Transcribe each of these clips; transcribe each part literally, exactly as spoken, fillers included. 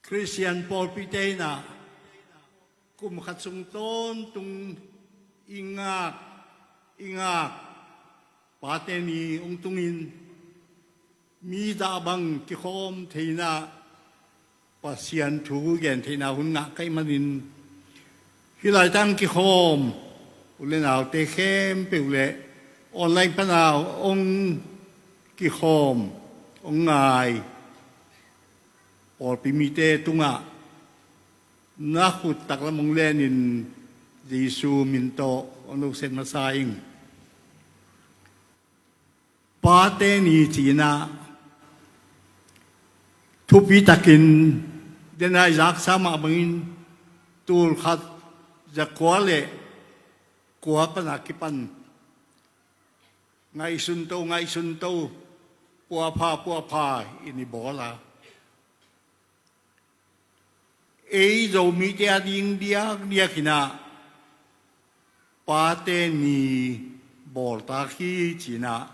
Khristian pawlpite in ah kum khat sung tawntung i ngak, i ngak Pate Ni hong tungin mi dah bang kikhawm theihna, Pasian thu gen theihna hun ngah ka hih manin, hih laitak kikhawm u le naute khempeuh le online pana hong kikhawm, hong ngai pawlpi mite tungah na khut taklam hong lenin Jesu min tawh hong lungset masa ing. Pate Ni ci-in ah thupi takin, den a i zaksa mah bangin, tul khat za kua le kua pana kipan ngaihsun to, ngaihsun to, puapha, puapha in i bawl a, ei Zomite a ding diakdiak in ah Pate Ni bawltak hi ci-in ah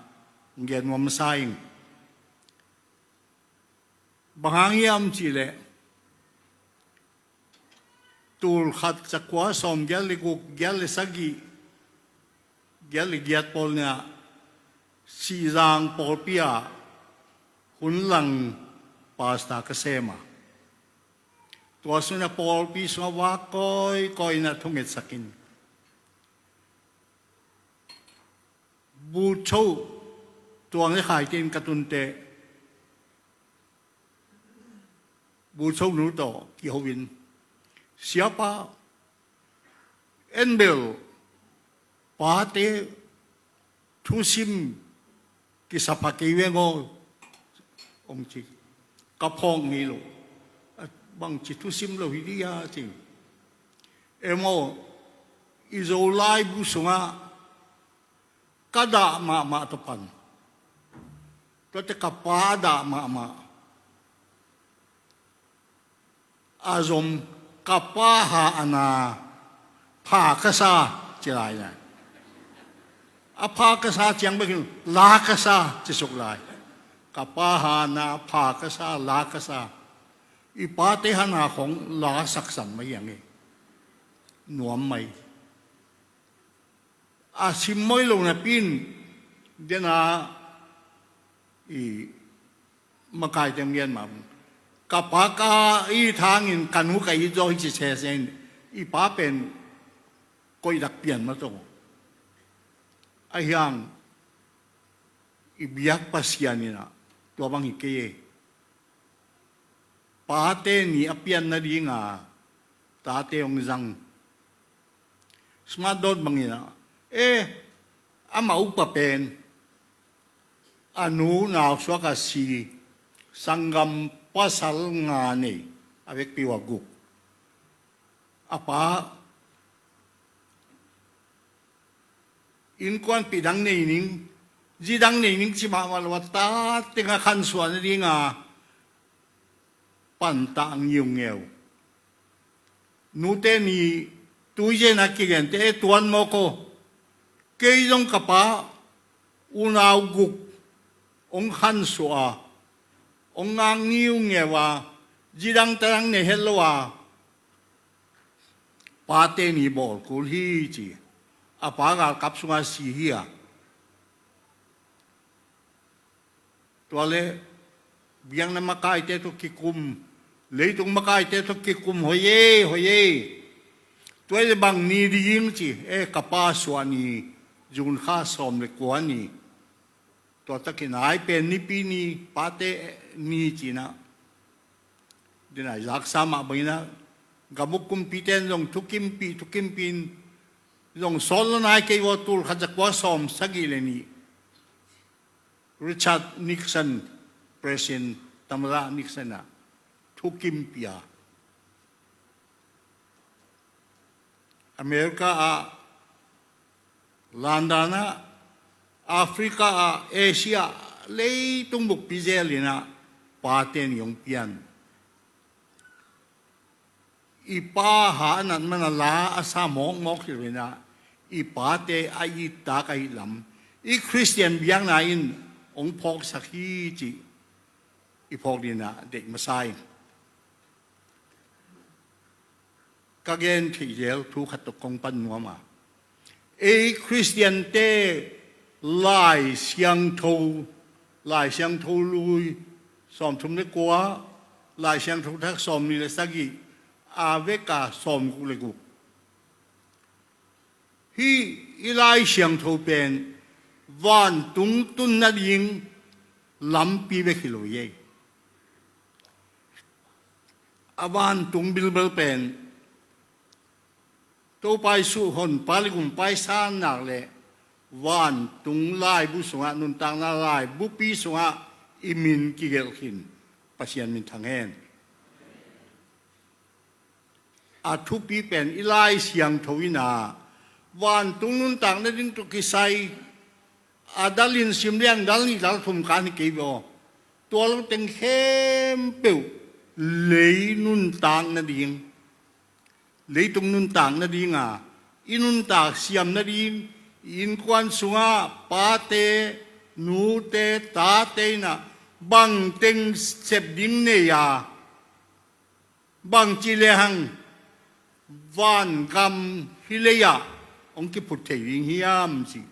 gen nuam sa ing. Bang hang hiam cih leh, tul khat za kua sawm giat le guk, giat le sagih, giat le giat pawl ni-ah Sihzang pawlpi ah hun lang pastor ka sem a, tua sungah pawlpi sungah vak kawikawi in ah thungetsak in, bu cho, tuang le khaite in ka tun teh, bu cho nu tawh kiho in, Siapa, en bel pate thusim kisapha kei veng aw, hong ci. Ka phawk ngei lo. Bangci thusim lo hi ding a, ci. Em aw, i Zolai bu sungah ka dah mahmah tawh pan, tuate ka pa a dah mahmah a zom, ka pa ha a na, pha ka sa, ci lai na. A pha ka sa ciang bek hi lo, la ka sa, ci suk lai. Ka pa ha a na, pha ka sa, la ka sa. I pate ha a na khong la saksan mah hi hang e. Nuam mah hi. A simmawh lo napi in, den a i makaite hong gen mah bang, ka pa ka it hangin ka nu ka it zaw hi ci sese in, i pa pen koih dak pian mah tawh. Ahi hang i biak Pasian in ah tua bang hi kei e. Pate Ni a pian nading a tate hong zang. Smart Dot bangin ah, eh, amah upa pen a nu nausuak a si, sanggam pasal nga nei, a vekpi uh a guk. A pa innkuanpih dang nei ning, zi dang nei ning ci mahmah lo a, ta teng a khansuah nading a pantah ngiungeu. Nute ni tuizen a kigente, e, tuan mawk aw. Kei zong ka pa unau guk hong khansuah a, hong ngak ngiungeu a, zi dang ta dang nei het lo a, Pate Ni bawl kul hi, ci. A pa galkap sungah si hi a. Tua leh biakna makaite tawh kikum, leitung makaite tawh kikum, hoi e, hoi e. Tua hi leh bang ni ding, ci. E, ka pa suah ni, June kha sawm le kua ni. Tua takin ai pen Nipi ni, Pate Ni ci-in ah, den a i zaksa mah bangin ah, gam uk kumpite in zong thukimpih, thukimpih in zong sawt lo nai kei uh a, tul khat za kua sawm sagih le nih, Richard Nixon, President Tamada Nixon ah thukimpih a, America ah, London ah, Africa ah, Asia ah, leitung bukpi zel in ah Pate Ni hong pian. I pa ha a nat man a la a sa mawkmawk hi lo in ah, i pate a ittak ahih lam i Khristian biakna in hong phawksak hi, cih i phawk dingin ah deih masa ing. Ka gen theih zel thu khat tawh kong pan nuam a, ei Khristiante Lai Siangtho, Lai Siangtho lui sawmthum le kua, Lai Siangtho thak sawmnih le sagih, a veka sawmguk le guk. Hih i Lai Siangtho pen vantung tun nading lampi bek hi lo hi ei. A vantung bilbel pen Topa Jesuh honpa le gumpa i san nak leh vantung laibu sungah, nuntakna laibupi sungah i min kigelh khin. Pasian min thang hen. A thupi pen i Lai Siangtho in ah vantung nuntak nading tawh kisai a dal in sim liang dal nih dal thum kan hi kei ve aw. Tua lo teng khempeuh lei nuntak nading, leitung nuntak nading a, i nuntak siam nading, i innkuan sungah pate, nute, tate in ah bangteng sep ding nei a, bangci lehang vangam hih lei-ah hong kiphut thei ding hiam cih.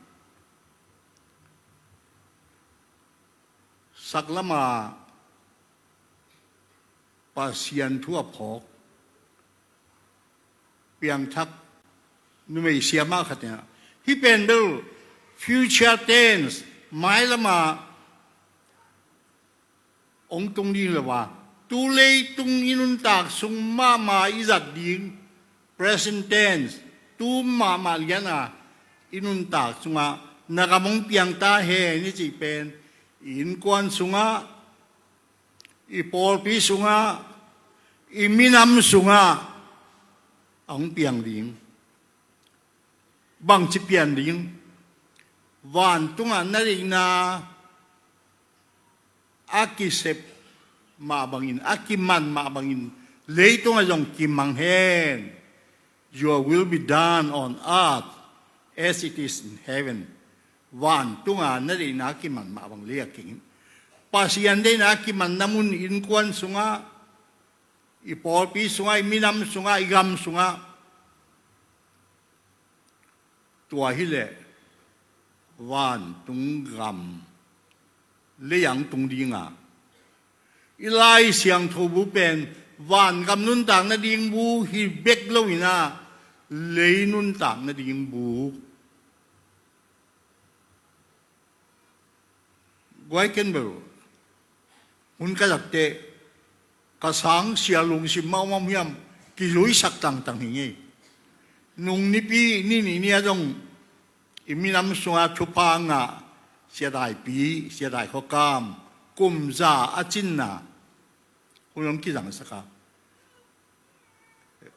Saklamah Pasian thu a phawk piangthak numei siamah khat in ah, hih pen bel future tense, mailamah hong tung ding lo a, tu leitung i nuntak sung mahmah i zat ding, present tense, tu mahmah lian a i nuntak sungah na gam hong piang ta hen i cih pen i innkuan sungah, i pawlpi sungah, i minam sungah a hong piang ding. Bangci pian ding? Vantungah na deihna a kisep mah bangin, a kiman mah bangin leitungah zong kimang hen. Your will be done on earth as it is in heaven. Vantunga na deihna a kiman mah bang lei-ah kingin, Pasian deihna a kimanna mun, innkuan sungah, i pawlpi sungah, i minam sungah, i gam sungah. Tua hileh vantung gam lei-ah hong tung ding a, i Lai Siangtho bu pen vangam nuntak nading bu hi bek lo in ah, lei nuntak nading bu. Guai, ken bel hun ka zat teh ka sang sia lungsim mah om hiam, kizuisak tangtang hi ngei. Nung nipi ni nih ni-ah zong i minam sungah thupha ngah Sia Dai Pi, Sia Dai Khua Kam kum za a cinna hun hong kizangsak a,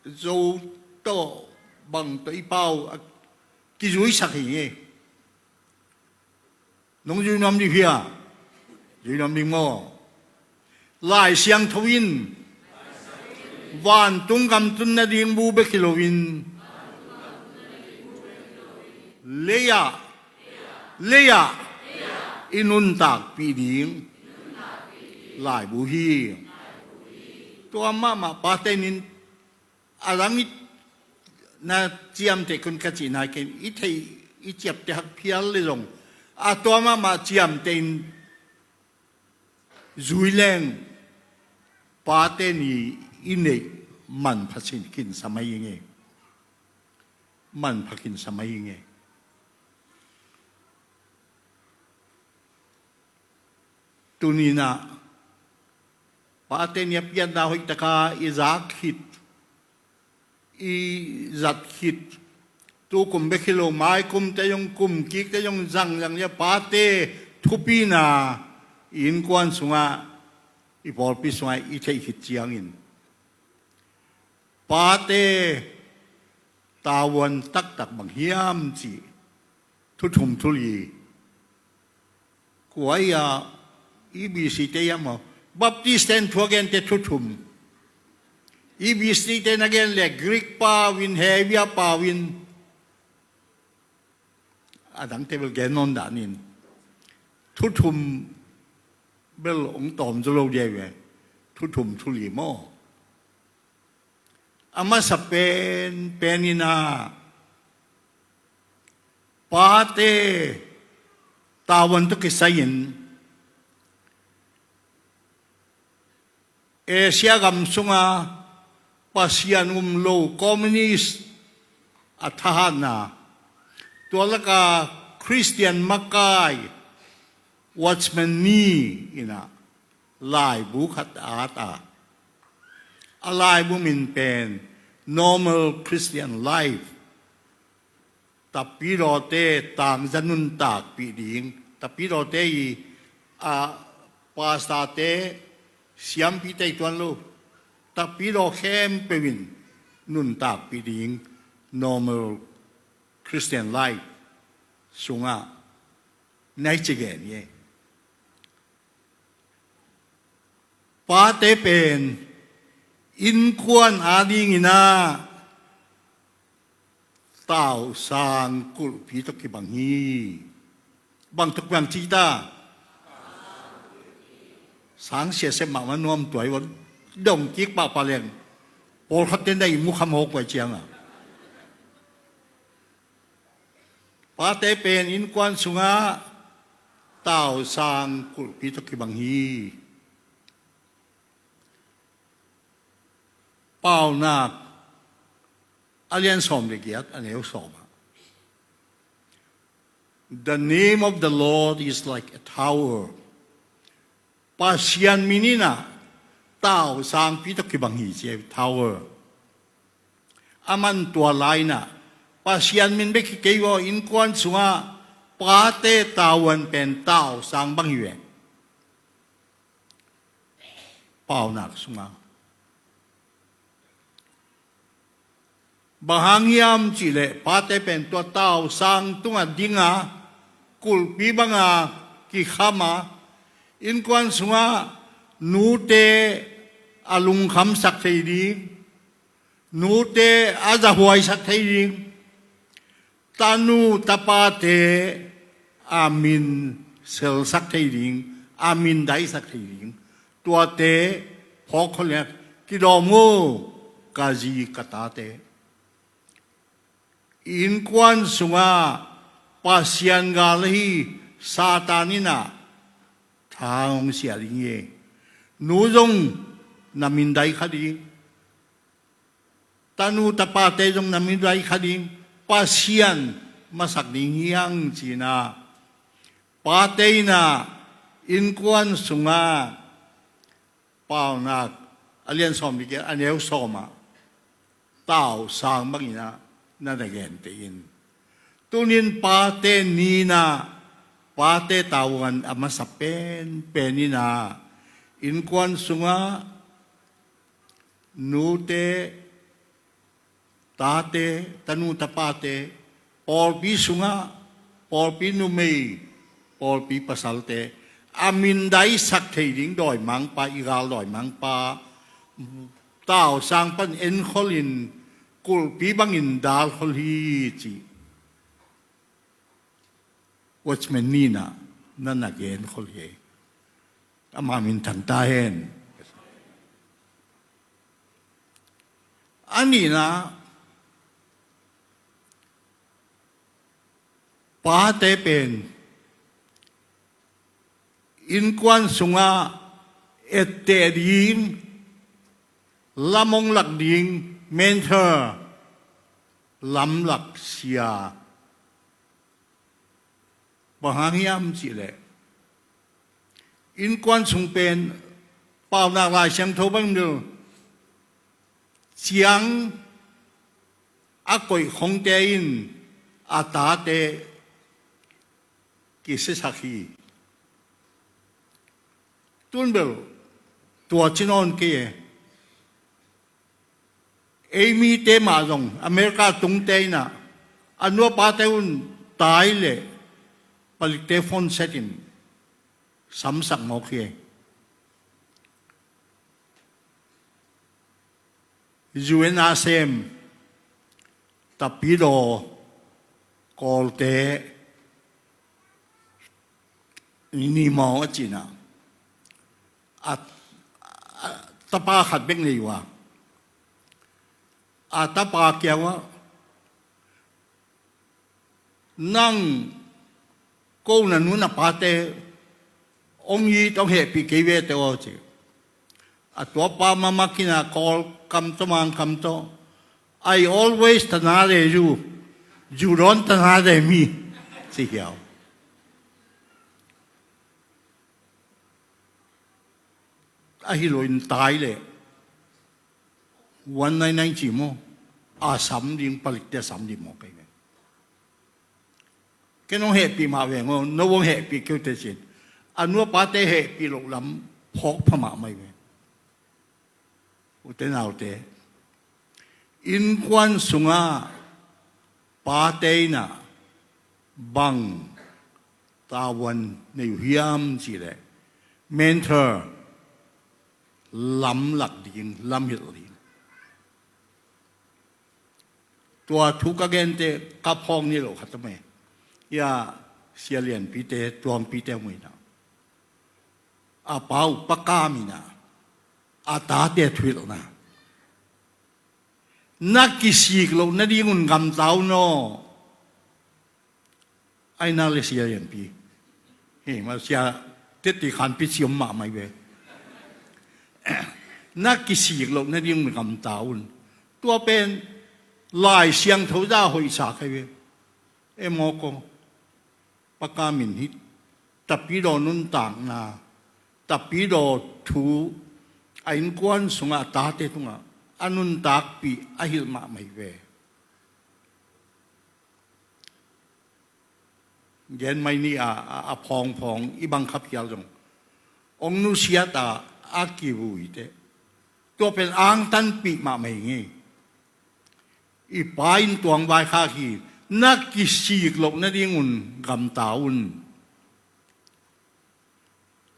Zo tawh bang tawh i pau a kizuisak hi ngei. Nong zui nuam ding hia? Zui nuam ding maw? Lai Siangtho in vantung gam tun nading bu bek hi loin, lei-ah, lei-ah i nuntakpih ding laibu hi. Tua mahmah pate in a dang i na ciamteh kun ka cih nai kei, i theih i ciapteh hak phial le zong a tua mahmah ciamteh in zui leng pate ni i neih manpha khin sa mai i ngei. Manpha khin sa mai i ngei. Tuni-in ah pate ni a pianna hoihtaka i zak khit, i zat khit, tu kum bek hi lo, mai kum te zong, kum kik te zong zangzang ni a, pate thupina i innkuan sungah, i pawlpi sungah i theih khit ciangin, pate tavuan taktak bang hiam cih thu thum thu li. Kua hi a, E B C te hiam maw? Baptist ten thu a gente thu thum. E B C te na gen le Greek pau in, Hebrew pau in, a dangte bel gen nawn danin thu thum bel hong tawm zaw lo dia ve. Thu thum thu li maw? A masa pen pen in ah, pate tavuan tawh kisai-in Asia gam sunga Pasian um lo communist a thahatna, tua laka Khristian makai Watchman Nee in ah laibu khat a at a, a laibu min pen Normal Christian Life. Tapidawte tangzak nuntakpih ding, tapidawte i, a, pastorte, siampite i tuan lo, tapidaw khempeuh in nuntakpih ding, Normal Christian Life sungah na hi ci gen hi. Pate pen innkuan adingin ah tausang kulhpi tawh kibang hi. Bang tawh kibang ci ta? Sang siasep mahmah, nuam tuai ua, dong kik pahpah leng pawlkhatte na i mukham hawk ua ciang a, pate pen innkuan sungah tausang kulhpi tawh kibang hi. Paunak a lian sawm le giat, a neu sawm ah, "The name of the Lord is like a tower." Pasian min in ah tausangpi tawh kibang hi ci, tower. A man tua lai in ah, Pasian min bek hi kei aw, innkuan sungah pate tavuan pen tausang bang hi ve. Paunak sungah bang hang hiam cihleh, pate pen tua tausang tungah ding a, kulhpi banga kikham a, innkuan sungah nute a lungkhamsak thei ding, nute a zahuaisak thei ding, tanu tapate a min selsak thei ding, a min daisak thei ding, tuate phawk khol in ah, "Kidawm un, ka zi ka tate." Innkuan sungah Pasian gal ahi Satan in ah thang hong siah ding hi. Nu zong na min dai kha ding, tanu tapate zong na min dai kha ding, Pasian masak ding hi hang ci-in ah, pate in ah innkuan sungah, Paunak a lian sawm le giat, a neu sawm ah, tausang bangin ah na na genteh in. Tuni-in pate ni-in ah, pate tavuan a masa penpen in ah, innkuan sungah nute, tate, tanu tapate, pawlpi sungah pawlpi numei, pawlpi pasalte a min daisak thei ding dawimangpa, i gal dawimangpa, tausang pan enkhol in, kulhpi bangin dalkhol hi ci. Watchman Nee in ah na na genkhol hi. Ama minthang ta hen. A nihna, pate pen innkuan sungah etteh ding, lam hong lak ding, mentor, lamlak sia. Bang hang hiam cihleh, innkuan sung pen, Paunak Lai Siangtho bang deuh, ciang a koih khongte in a tate kisiasak hi. Tun bel tua ci nawn kei e. Ei mite mah zong America tungte in ah, a nu a pate un tai leh palikte phone set in samsak mawk hi. U N a sem tapidaw, Kawlte, Nimo a ci-in ah, a, a, tapa khat bek nei uh a, a tapa kiangah, "Nang ko na nu na pate hong it hong hehpih kei ve teh aw," ci. A tuapa mamak in a Kawl kam tawh Mang kam tawh, "I always tana le you, you don't tana le me," ci hiau. Ahi lo in tai le one nine nine ci maw, a sam ding, palikte a sam ding maw kei ve. Ken hong hehpih mah veng aw, no hong hehpih kei uh teh cin. A nu a pate hehpih loh lam phawk pha mahmah hi ve. Ute naute, innkuan sungah pate in ah bang tavuan nei uh hiam cih leh, mentor, lamlak ding, lamhilh ding. Tua thu ka gente ka phawk ni lo khat om e. Ia, Sia Lianpite, Tuangpite muina, a pau Pa Kam in ah a tate thuhilhna, "Na kisik loh nadingun gamta un aw." Ai nak le Sia Lianpi, hei, ma Sia Teti Khanpi ci om mahmah hi ve. "Na kisik loh nadingun gamta un." Tua pen Lai Siangtho za hoihsa kha hi ve. E maw ko, Pa Kam in hih tapidaw nuntakna, tapidaw thu a innkuan sungah a tate tungah a nuntakpih a hilh mahmah hi ve. Gen mai ni a, a, a phawngphawng i bang khap hial zong hong nusiat a, a kivui teh, tua pen angtanpih mahmah hi ngei. I Pa in tuang vaikhak hi. "Na kisik loh nadingun gamta un."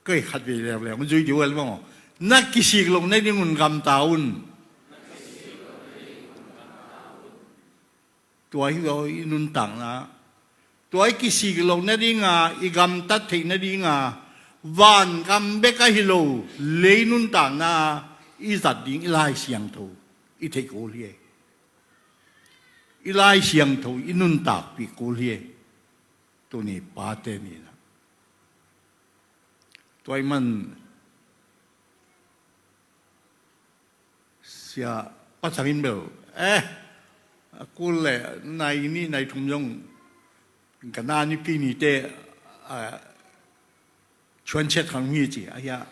Kei khat vei leuleu zui diu el bang aw. "Na kisik loh nadingun gamta un." Tua hi lo i nuntakna. Tua i kisik loh nadinga i gamtat theih nadinga, vangam bek ahi lo lei nuntakna i zat ding i Lai Siangtho i theih kul hi e. I Lai Siangtho i nuntakpih kul hi e. Tuni Pate Ni na. Tua ahih man Sia Pa Thang in bel, eh, a kul le nai nih nai thum zong gana nipi nite, ah, chuan chet khang mi ci a hia.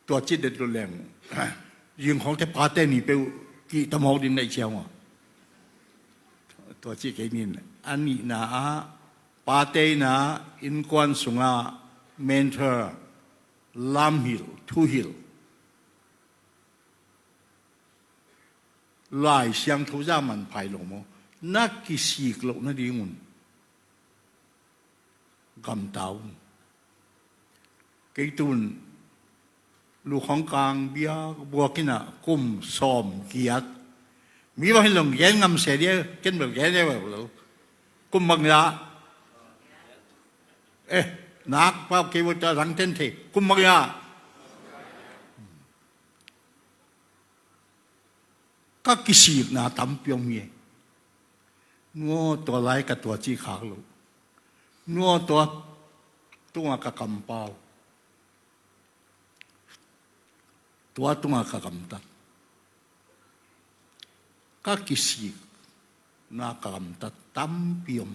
Tua ci det lo leng, zing khawngte Pate Ni peuh kihta mawk ding na hih ciang aw. Tua ci kei nin, a nihna ah, pate in ah innkuan sungah mentor, lamhilh, thuhilh, Lai Siangtho za manpha hi lo maw? Na kisik loh nadingun gamta un. Kei tun Lu Khawng Kang bia buak in ah kum sawm giat. Mi bang hi lo gen ngam se dia, ken bel gen e lo. Kum bang ya. Eh, nak pau kei bel ta rang ten thei. Kum bang ya. Ka kisikna tampi om hi. Nu aw, tua lai ka tua cih khak lo. Nu aw, tua tungah ka kampau, tua tungah ka gamtat. Ka kisikna ka gamtat tampi om.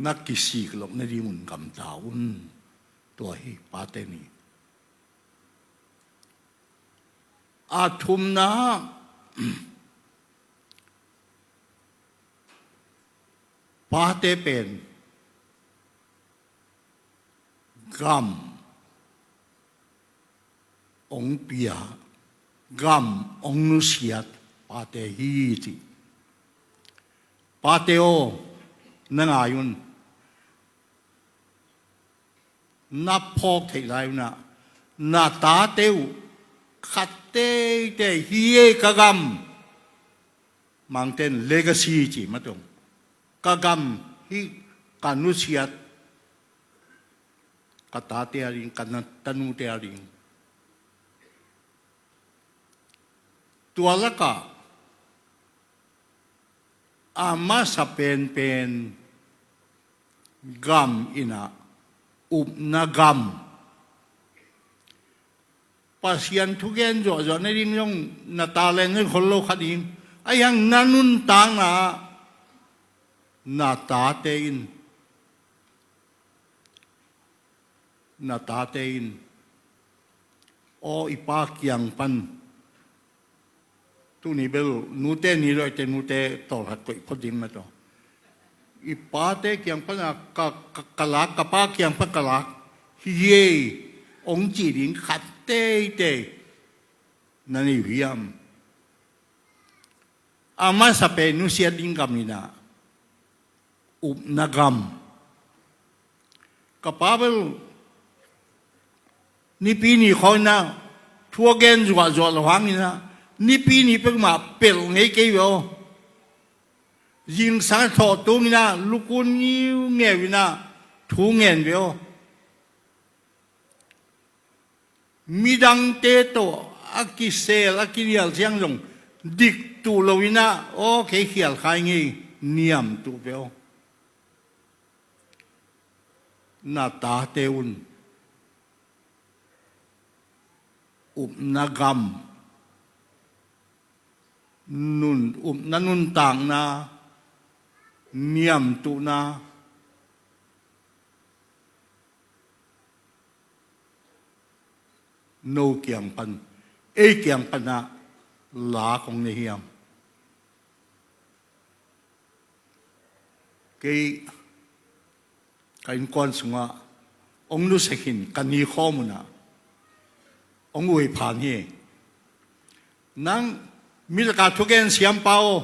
Na kisik loh nadingun gamta un. Tua hi Pate Ni. A thumna, pate pen gam hong pia, gam hong nusiat pate hi ci. Pate aw, na ngai un. Na phawk theih lai un ah, na tate uh khat teitei hi ei ka gam. Mangten legacy ci matong. Ka gam hi, ka nusiat, ka tate a ding, ka na, tanute a ding. Tua lakah a masa penpen gam in ah, upna gam. Pasian thugen zuahzuah nading zong na talent zong khol lo kha ding. Ahi hang na nuntakna ah na tate in, na tate in, aw, i pa kiang pan, tuni bel nute ni lo, ite nute tawlkhat koih phot ding mah tawh, i pate kiang pan a ka, ka, ka lak, ka pa kiang pan ka lak hi ei, hong ci ding khat teitei na nei uh hiam? A masa pen nusiat ding gam in ah, upna gam. Ka pa bel Nipi ni khawng in ah thu a gen zuahzuah lo hangin ah, Nipi ni peuhmah pelh ngei kei ve aw. Zingsang thawh tung in ah lukun ngiungeu in ah thu ngen ve aw. Midangte tawh a kisel, a kinial ciang zong dik tuh lo in ah, aw, kei khial kha ing ei, niam tuh ve aw. Na tate un upna gam, nun, upna nuntakna, niam tuhna, no kiang pan, ei kiang pan ah lak hong nei hiam? Kei ka innkuan sungah hong nusia khin ka ni khawm un ah hong uai phan hi. Nang mi lakah thugen siampa aw,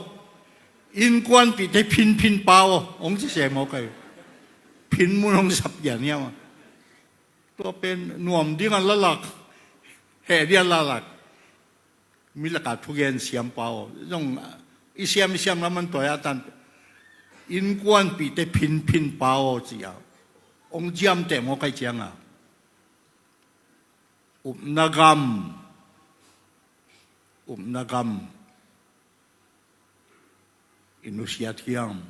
innkuanpihte phinphinpa aw, hong ci se maw kai. Phin mun hong sap hiam a. Tua pen nuam ding a lalak, heh ding a lalak. Mi lakah thugen siampa aw, zong i siam, i siam lam an tuai a tan, innkuanpihte phinphinpa aw ci a, hong ciamteh maw kai ciang a. Upna gam, upna gam i nusiat hiam?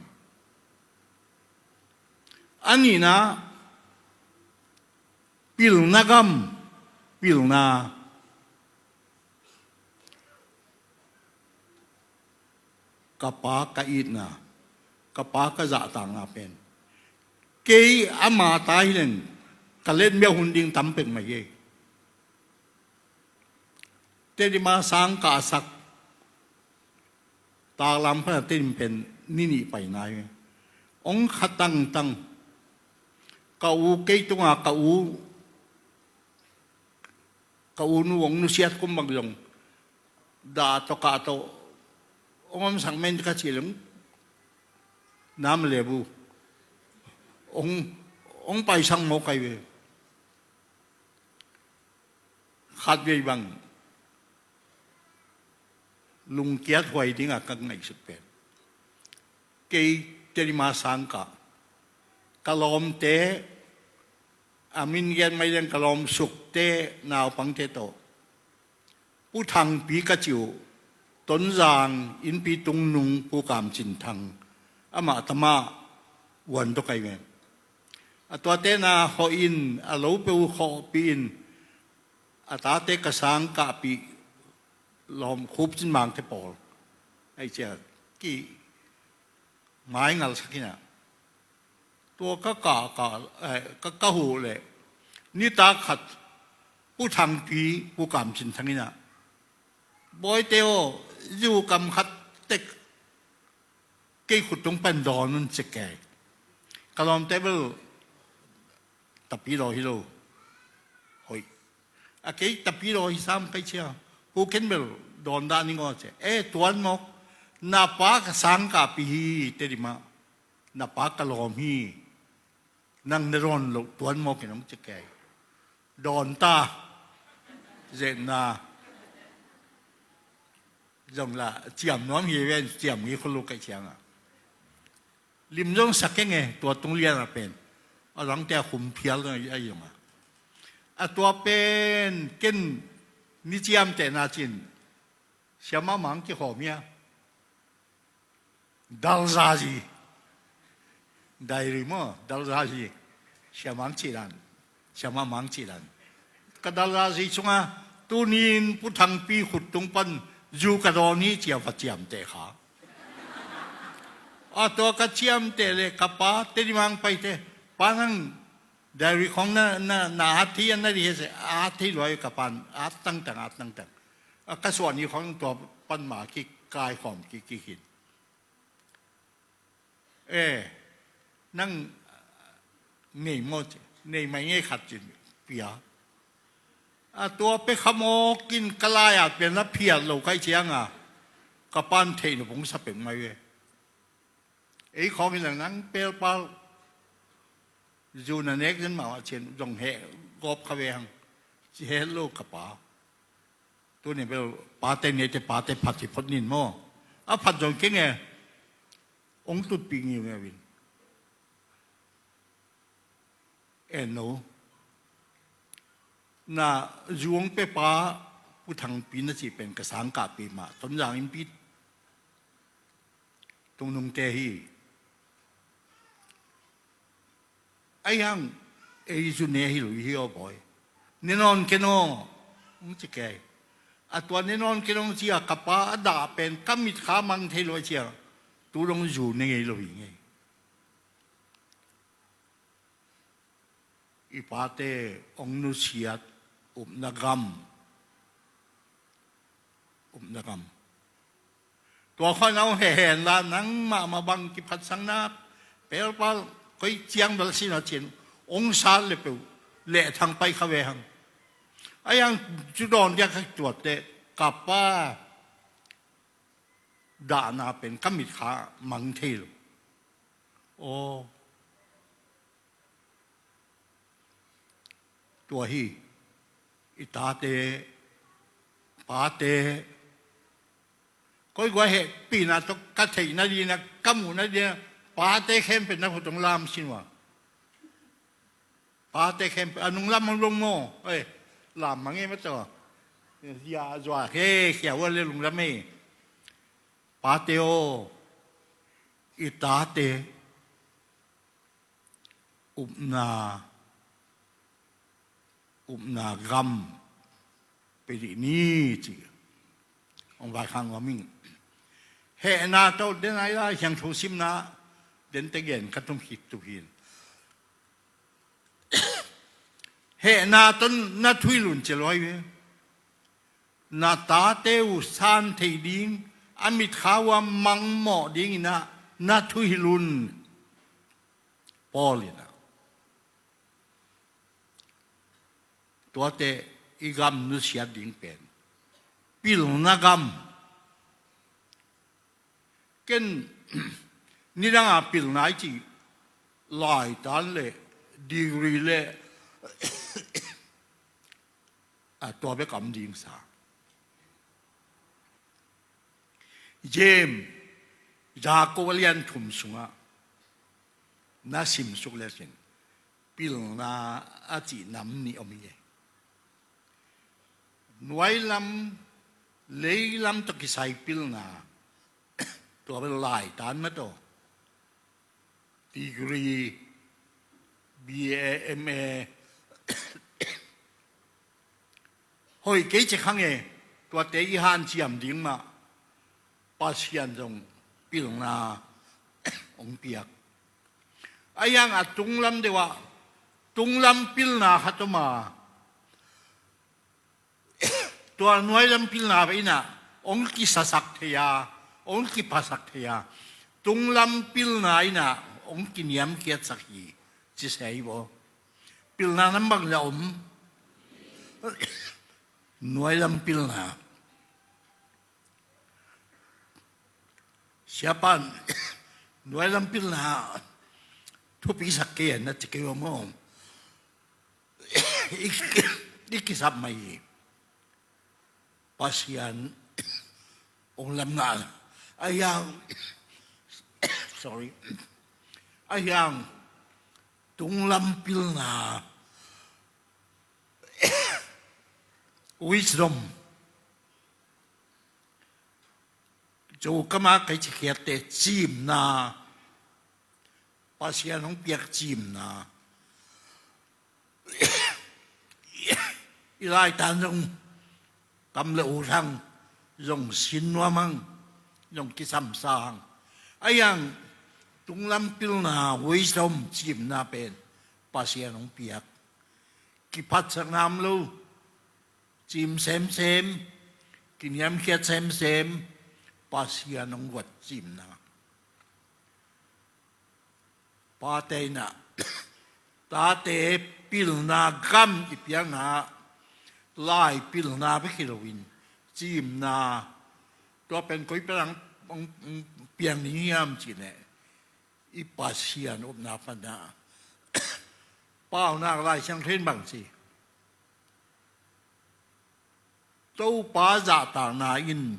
A nihna, pilna gam, pilna. Ka pa ka itna, ka pa ka zahtakna pen, kei ama ta hi leng ka letmia hun ding tam pek mah hi. Tedim a sang ka sak, taklam pan a Tedim pen ni nih pai nai. Hong kha tangtang. Ka u kei tunga ka u, ka u nu hong nusiat kum bang zong, dah tawh kah tawh hong omsak men ka cih leng, nam le bu hong, hong paisak maw kai ve. Khatvei bang lungkiat huai dingah ka ngaihsut pen, kei Tedim a sang ka, ka lawmte, a min gen mai leng ka lawm Sukte naupangte tawh, Pu Thangpi ka cih uh, Tonzang innpi tungnung Pu Kam Cin Thang, amah tamah uan tawh kai ve. A tuate na hawh in, a lo peuh khawhpih in, a tate ka sang kahpih lawm Khup Cin Mangte pawl, ai cia, ki mai ngalsak in ah. Tua ka ka, ka, eh, ka, ka huh leh, nitak khat Pu Thangpi, Pu Kam Cin Thang in ah, Bawite aw, zu kam khat tek kei khut tung pan dawn un ci kei. Ka lawmte bel tapi law hi lo. Hoih. A kei tapi law hi sam kai cia. Hu ken bel dawn dah ning aw ci. Eh, tuan mawk. Na pa ka sang kahpih hi, Tedim ah. Na pa ka lawm hi. Nang na dawn loh tuan mawk in hong ci kei. Dawn ta. Zetna. Zong lah ciam nuam hi ven, ciam ngei khol lo kai ciang ah. Lim zong sa keng e, tua tung lian ah pen. A dangte a khum phial zong a hi zong ah. A tua pen ken ni ciamtehna cin, Siamah Mang kikhawm hia? Dalzazi. Diary maw, Dalzazi. Siamah Mang cih dan. Siamah Mang cih dan. Ka Dalzazi sungah tuni-in Pu Thangpi khut tung pan zu ka dawn hi ci-a va ciamteh kha. A tua ka ciamteh leh ka pa Tedim a hong paite, "Pa, nang diary khawng na, na, na at thei a, na dih hi," ci-a at thei lua hi. Ka pa'n at tangtang, at tangtang. A ka suah ni khawng tua pan ma kik, kaikhawm kik, kik hi. "Eh, nang nei maw?" ci. "Nei mai ngei khat," ci-in pia. A tua pia kha mawk in ka lai-at pen la phiat lo ka hih ciangin ka pa'n theih nop hong sa pek mai ve. Ei khawng in la nang pelpal zu na nek zen mah a cih zong heh gawp kha ve hang. Ci, "Hello ka pa. Tuni bel pate ni ei te, pate phat hi phot ni maw. A phat zong kei nge hong tutpih ngiungeu in." "En no. Na zu hong pia pa Pu Thangpi na cih pen ka sangkahpih mah Tonzang innpi Tungnungte hi. Ahi hang ei zu ne hi lo hi aw bawi. Ne nawn ken aw," hong ci kei. A tua "ne nawn ken aw" hong ci-a ka pa a dah pen ka mitkha mang thei lo a, ci-a tu dong zu ne ngei lo hi ngei. I pate hong nusiat upna gam. Upna gam. Tua khawng hong heh hen la, nangmah mah bang kiphatsakna pelpal koi ciang bel sin a cin hong sat leh peuh lehthang pai kha ve hang. Ahi hang tu dawn dia ka tuat teh ka pa dahna pen ka mitkha mang thei lo. Aw. Tua hi, i tate, pate, koi guai hehpihna tawh ka theih nadingin, ka muh nadingin, pate khempeuh na khut hong lam sin uh a. Pate khempeuh a nunglam hong lum maw? Ei, lam mah ngei mah tawh. Zia zua khe khia uh a le lunglam ei. Pate aw, i tate upna, upna gam pia dih ni ci. Hong vaikhak nuam ing. Hehna tawh den ai la hiang thu simna den te gen ka tum khit tu hin. Hehna tawh na thuhilh un ci luai ve. Na tate uh san theih ding, a mitkha uh a mangmawh dingin ah na thuhilh un. Paul in ah. Tuate i gam nusiat ding pen pilna gam. Ken nidanga pilna i cih laitan le degree le a tua bek a om ding sa. James, Jakob a lian thum sungah na simsuk le sin pilna a cih nam nih om hi. Nuailam, leilam tawh kisai pilna, tua bel laitan mah tawh degree, B A, M A, hoih kei ci kha nge, tuate i hanciam ding mah Pasian zong pilna hong piak. Ahi hang a tunglam deuh ah tunglam pilna khat om a, tua nuailam pilna bek in ah hong kisasak thei a, hong kiphasak thei a, tunglam pilna in ah hong kiniamkhiatsak hi ci se hi baw. Pilna nam bang za om? Nuailam pilna. Siapa'n nuailam pilna thupisak kei a na ci kei uh maw? I, i kisap mai hi. Pasian hong lamna a hiang, sorry, a hiang tunglam pilna, wisdom. Cu kamah kei cikhiatte cimna, Pasian hong piak cimna. I laitan zong kam le u hang, zong sin nuam hang, zong kisamsa hang. A yang tunglam pilna, wisdom, cimna pen Pasian hong piak. Kiphatsakna om lo, cim semsem, kiniamkhiat semsem, Pasian hong guat cimna. Pate in ah, tate pilna gam i piakna, lai pilna bek hi loin, cimna, tua pen koi pen ang, ang, ang piang ding hiam cih leh, i Pasian upna pan ah. Paunak Lai Siangtho in bang ci? Topa zahtakna in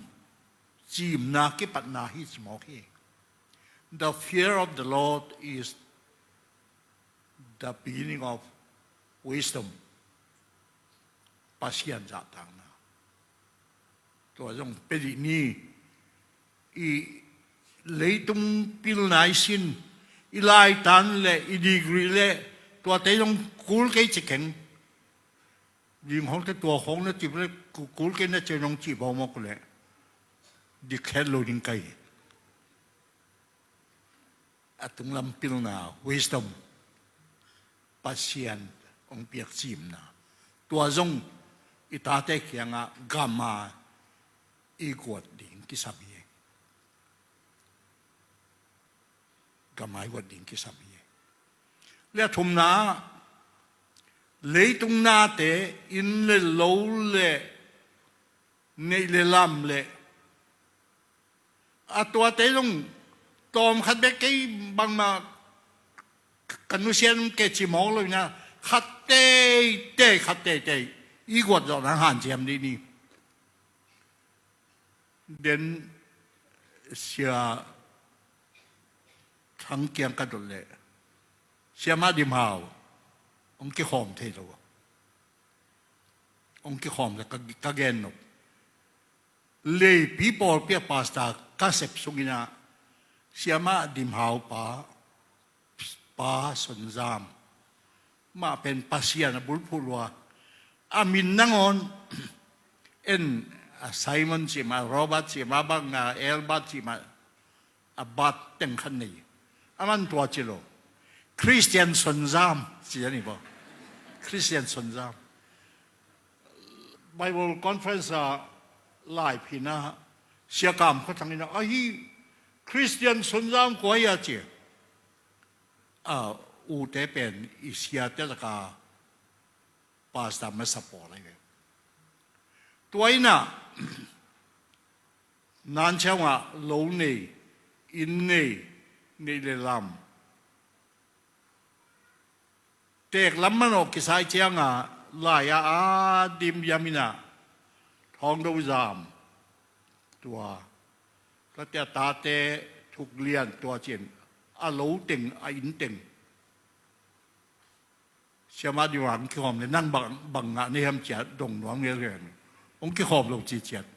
cimna kipatna hi ci mawk hi. The fear of the Lord is the beginning of wisdom. Pasian zahtakna. Tua zong pia dih ni. I leitung pilna i sin, i laitan le i degree le, tuate zong kul kei ci keng. Ding hong te tua hong na cip le, ku-, kul kei na ci nong cip hong mawk le, dikhet lo ding kei. A tunglam pilna, wisdom, Pasian hong piak cimna. Tua zong i tate kiangah gam a i guat ding kisam hi. Gam a i guat ding kisam hi. Le a thumna, leitung nate, inn le lo le, neih le lam le, a tuate zong tawm khat bek kei bangmah ka nusia nung kei ci mawk lo in ah, khat teitei, khat teitei i guat zawh nang hanciam dih ni. Den Sia Thang kiang ka dot leh Siamah Dim Hau hong kikhawm thei lo. Hong kikhawm leh ka, ka gen nop. Leipi pawlpi a pastor ka sep sungin ah Siamah Dim Hau pa, Pa Son Zam, mah pen Pasian a bulphuh lua. A min nangawn en, a Simon cih mah, Robert cih mah, bang a Albert cih mah, a bat teng khat nei. A man tua ci lo. Christian Son Zam ci a ni baw. Christian Son Zam. Bible conference a laipina Sia Kam Khua Thang in ah, ahi Christian Son Zam kua hi a ci. A, ute pen i siate laka pastor masa pawl ahi ve. Tua in ah, Nan Chiau ah lo nei, inn nei, neih le lam. Teek lam manawh kisai ciangah lai-ah a dimdiam in ah Thawngdo Zam tua, ka tia tate Thuk Lian tua ci-in a lo teng, a inn teng. Siamah Dim Hau hong kikhawm leh nang bang, bang ngah na hiam ci-a dong nuam ngelngel. Hong kikhawm lo ci ciat.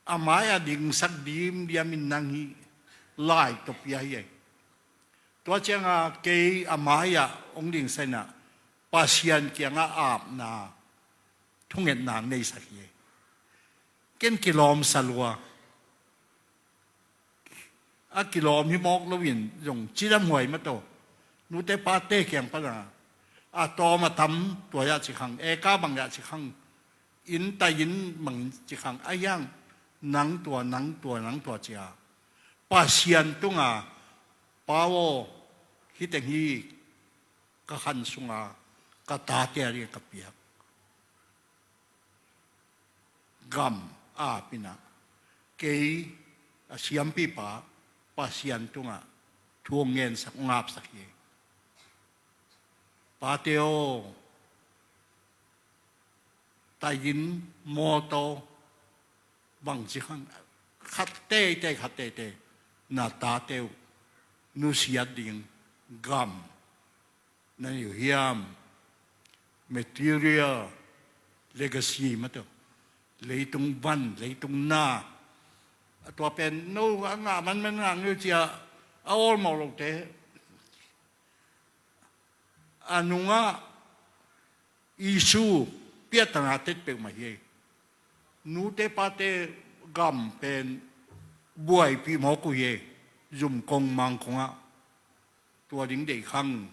A mai-ah dingsak dimdiam in nang hi, lai tawh pia hi ei. Tua ciangah kei a mai-ah hong dingsak in ah Pasian kiangah apna, thungetna hong neisak hi ei. Ken kilawmsa lua. A kilawm hi mawk loin zong cidam huai mah tawh. Nute pate kiang pana a tawm a tam tua ah ci khang, eka bang ah ci khang, inn tai inn bang ci khang, a hiang nang tua, nang tua, nang tua ci-a Pasian tunga, Pa aw, hih teng hi ka khan sunga ka tate a ding ka piak. Gam a ap in ah kei a siampipa Pasian tungah thu hong ngensak, hong apsak hi. Pate aw, tai inn, mawtaw, bangci khang, khat teitei, khat teitei na tate uh nusiat ding gam na nei uh hiam? Material legacy mah tawh, leitung van, leitung na, Tua pen no a ngah manman ngah ngeu cia a awlmawh lote a nungah Jesu piattana tet peuhmah hi. Nute pate gam pen buaipih mawk uh hi. Zumkong mangkongah tua ding deihkhang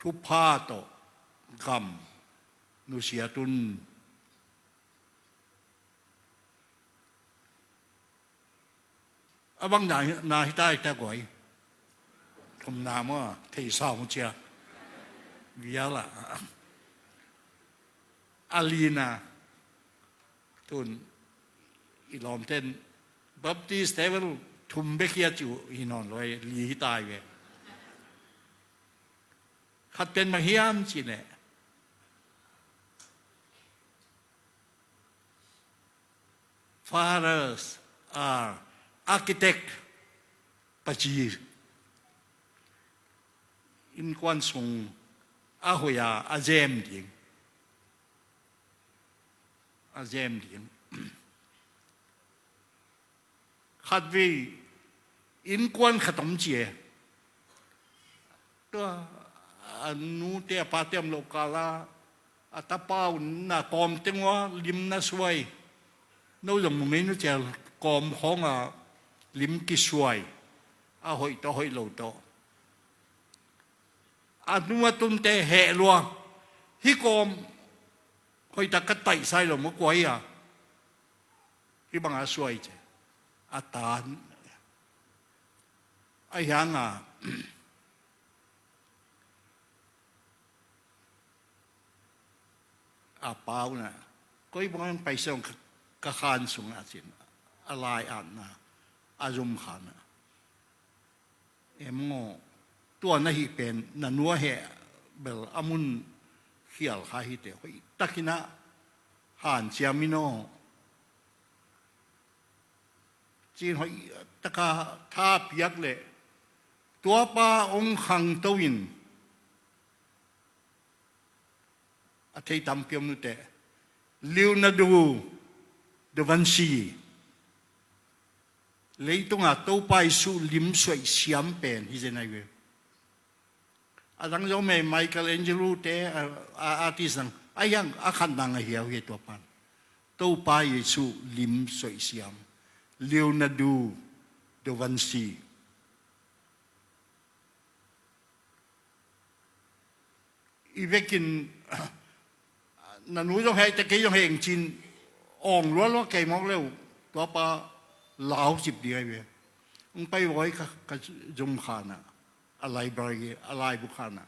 thupha tawh gam nusiat un. A bang na, na hita hita guai. Thumna maw, theisa maw cia. Viala. Alina. Tun i lawmten Baptist te bel thum bek hi a ci uh hi nawn lo, li hita hi ve. Khat pen bang hiam cih leh Fathers are architect, paci. Innkuan sung a hoih a a zem ding. A zem ding. Khatvei innkuan khat om ci e. Tua a nute a pate om loh kala a tapa un na kawm teng ua lim na suai. No zong mu ngei nu cia kawm khawng a lim kisuai. A hoih tawh hoih lo tawh. A nu a tunte heh lua. Hih kawm hoih tak ka taihsai lo maw kuai a. Hih banga suai ci a tan. A hianga a pau na koi bang paisong ka khan sung a cin a lai atna a zum khan a. Em ngaw, tua na hih pen na nu a heh bel a mun khial kha hi te hoih takin a hanciam in aw. Cin hoih taka tha piak leh tuapa hong khangto in a thei tampi om nute. Leonardo da Vinci. Leitunga Topa Jesu lim suaih siam pen hi zen ai ve. A dang zo mei Michelangelo te a, a artist dang a hiang a khan dang a hiau hi tua pan. Topa Jesu lim suaih siam. Leonardo da Vinci. I vekin na nu zong heh te kei zong heh eng cin awng lualua kei mawk leu tuapa lau cip ding ai ve. Ong pai voi ka, ka zum khana a library a laibu khana.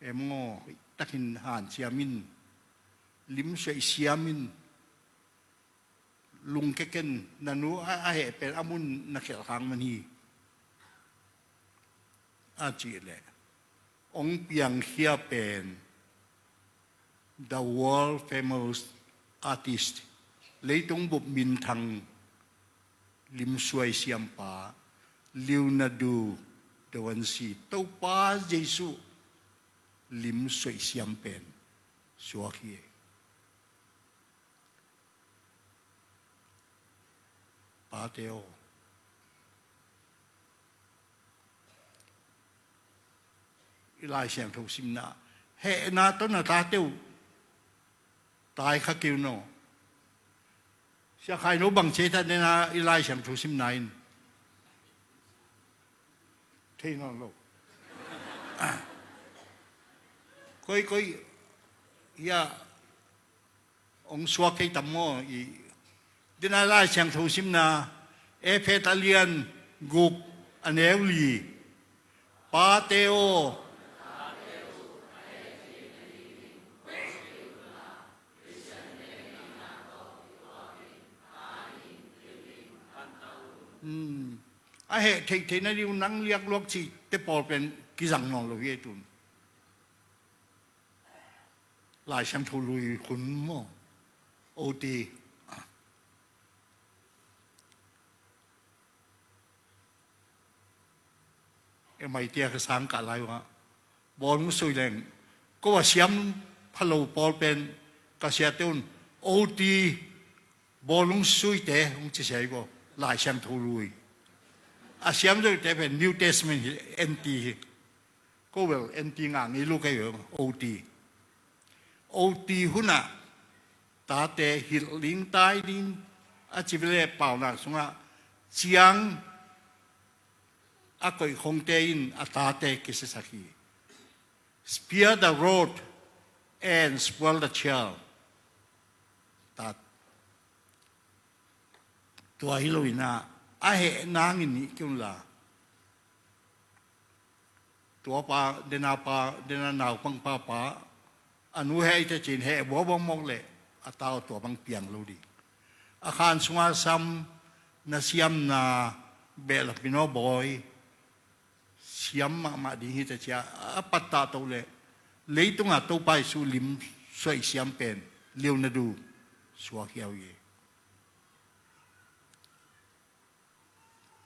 Em ngaw takin hanciam in lim suaih siam in lungkeken na nu a, a heh pen a mun na khelh khang man hi. A cih leh ong piangkhia pen the world famous artist leitung bup minthang lim suai siampa Leonardo da Vinci Topa Jesu lim suaih siam pen suak hi. Pate aw, i Lai Siangtho simna hehna tawh na tate uh tai kha keu naw. Sia Khai No bang cia i that nena i Lai Siangtho simna in thei nawn lo. Koi koi hia ong suak kei tam maw i dina Lai Siangtho simna Efesa a lian guk a neu li. Pate aw. Hmm. A heh theihtheih na ding uh nang liakluak cih te pawl pen kizang nawn lo hi ei tun. Lai Siangtho lui hun maw? O T. Emai tia ka sang kah lai uh ah bawl mu sui leng ko a siam phalo pawl pen ka siate un O T Bawlung suite hong ci sia hi ko, Lai Siangtho lui. A siam zote pen New Testament hi, N T hi. Ko bel N T ngah ngei lo ka hi, O T. O T hunah tate hilh ding, tai ding, a ci vele paunak sungah ciang a koihkhongte in a tate kisiasak hi. Spare the rod and spoil the child. Tat. Tua hi loinah a heh nangin nih kiun la. Tua pa, dena pa, dena naupang papa, a nu heh ite cin heh buabang mawk leh a tau tua bang piang lo ding. A khan sunga sam na siamna behlap in aw bawi. Siam mahmah ding hi ta cia a pattah toh leh leitunga Topa Jesu lim suai siam pen liu na du suak hiau hi.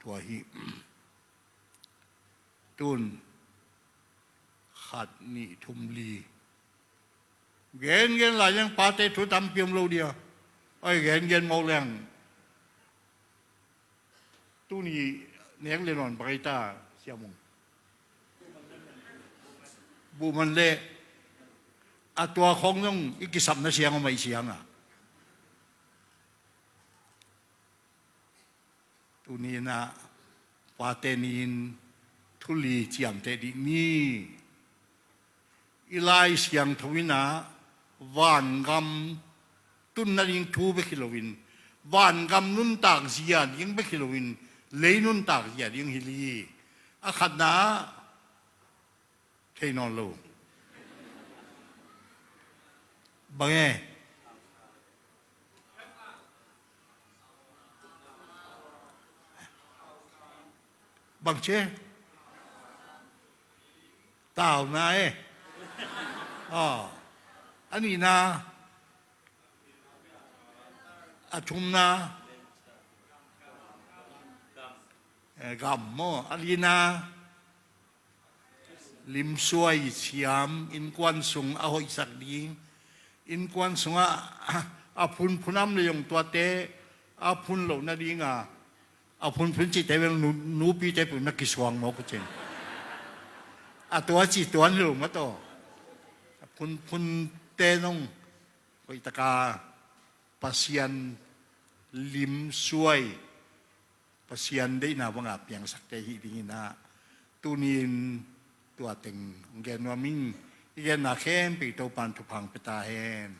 Tua hi. Tun khat nih thum li. Gen gen lai leng pate thu tampi om lo dia. Oi gen gen mawk leng. Tuni nek le nawn bang ei ta siamung. Buh man le a tua khong zong i kisapna siang om a i siang a. Tuni inah pate ni in thu li ciamteh dih ni. I Lai Siangtho inah vangam tun nading thu bek hi loin vangam nuntak zia ding bek hi loin lei nuntak zia ding hi li. A khatna ah thei nawn lo. Bang e? Bang ci? Tauna e. Aw. A nihna. A thumna. Eh, gam maw? A lina. Limsuai siam, innkuan sung a hoihsak ding. Innkuan sungah a phunphun am le zong tuate a phun loh nadinga a phunphun cihte bel nu, nupite peuh na kisuang mawk uh cin. A tua ci tuan lo mataw. A phunphunte zong hoihtaka Pasian limsuai, Pasian deihna banga piangsakte hih dinginah tuni-in tua teng gen nuam ing. I genna khempeuh Topan thupha pia ta hen.